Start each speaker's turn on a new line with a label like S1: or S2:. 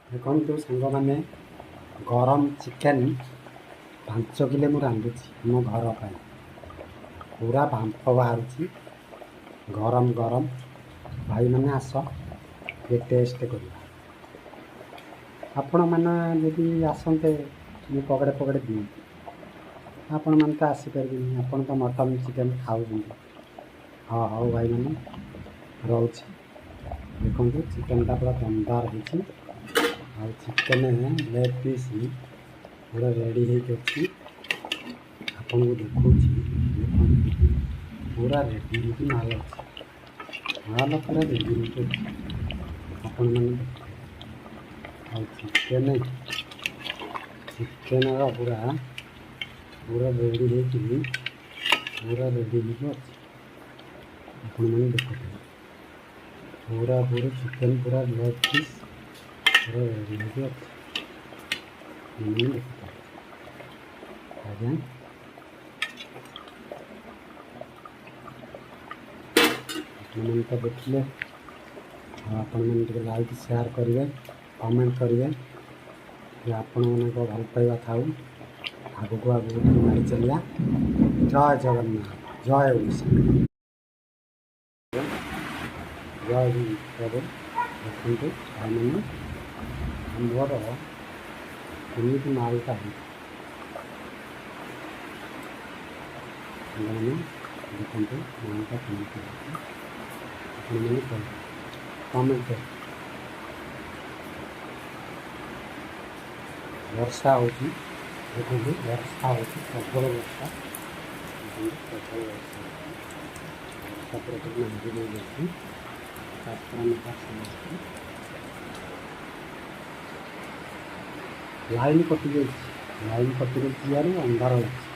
S1: ଦେଖନ୍ତୁ ସାଙ୍ଗମାନେ, ଗରମ ଚିକେନ୍ 5 କିଲୋ ମୁଁ ରାନ୍ଧୁଛି ଆମ ଘର ପାଇଁ। ପୁରା ବାମ୍ଫ ବାହାରୁଛି ଗରମ ଗରମ। ଭାଇମାନେ, ଆସ ଟିକେ ଟେଷ୍ଟ କରିବା। ଆପଣମାନେ ଯଦି ଆସନ୍ତେ, ମୁଁ ପକଡ଼େ ପକଡ଼େ ଦିଅନ୍ତି। ଆପଣମାନେ ତ ଆସିପାରିବେନି, ଆପଣ ତ ମଟନ୍ ଚିକେନ୍ ଖାଉଛନ୍ତି। ହଁ, ହଉ ଭାଇମାନେ, ରହୁଛି। ଦେଖନ୍ତୁ, ଚିକେନ୍ଟା ପୁରା ଦମଦାର ହେଇଛି ଆଉ ଚିକେନ୍ ଲେଗ୍ ପିସ୍ ପୁରା ରେଡ଼ି ହେଇକି ଅଛି। ଆପଣଙ୍କୁ ଦେଖାଉଛି, ଦେଖନ୍ତୁ, ପୁରା ରେଡ଼ି ହେଇକି ମାଲ ଅଛି। ମାଲ ପୁରା ରେଡ଼ି ହେଇକି ଅଛି, ଆପଣମାନେ ଦେଖନ୍ତୁ। ଆଉ ଚିକେନ୍ର ପୁରା ପୁରା ରେଡ଼ି ହେଇକି, ପୁରା ରେଡ଼ି ହେଇକି ଅଛି। ଆପଣମାନେ ଦେଖୁଥିବେ, ପୁରା ପୁରି ଚିକେନ୍, ପୁରା ଲେଗ୍ ପିସ୍ ପୁରା ରେଡ଼ି ହେଇକି ଅଛି। ଆପଣମାନେ ଦେଖୁଥିବେ ଆଜ୍ଞା। ଆପଣମାନେ ତ ଦେଖିଲେ ଆଉ ଆପଣମାନେ ଟିକେ ଲାଇକ୍, ସେୟାର କରିବେ, କମେଣ୍ଟ କରିବେ ଯେ ଆପଣମାନଙ୍କ ଭଲ ପାଇବା ଥାଉ, ଆଗକୁ ଆଗକୁ ଟିକେ ମାଡ଼ି ଚାଲିବା। ଜୟ ଜଗନ୍ନାଥ, ଜୟ ଓଡ଼ିଶା, ଜୟ ପ୍ରଭୁ। ଦେଖନ୍ତୁ ଭାଇମାନେ, ଆମର କେମିତି ମାଲଟା ହେଇଛି। ସାଙ୍ଗମାନେ, ଦେଖନ୍ତୁ ମାଲଟା କେମିତି ହେଇଛି। ଆପଣମାନେ କହିବେ, କମେଣ୍ଟ କରିବେ। ବର୍ଷା ହେଉଛି, ଦେଖନ୍ତୁ, ବର୍ଷା ହେଉଛି, ପ୍ରବଳ ବର୍ଷା। ଦେଖନ୍ତୁ, ପ୍ରବଳ ବର୍ଷା ହେଉଛି। ବର୍ଷା ପୁରା ପୁରି ନାଦି ଦେଇଯାଇଛି। ଆକାଶ ପୁରା ମେଘା ଅଛି। ଲାଇନ୍ କଟିଯାଇଛି। ଲାଇନ୍ କଟିଯାଇଛି, ଇଆଡ଼ୁ ଅନ୍ଧାର ହେଇଛି।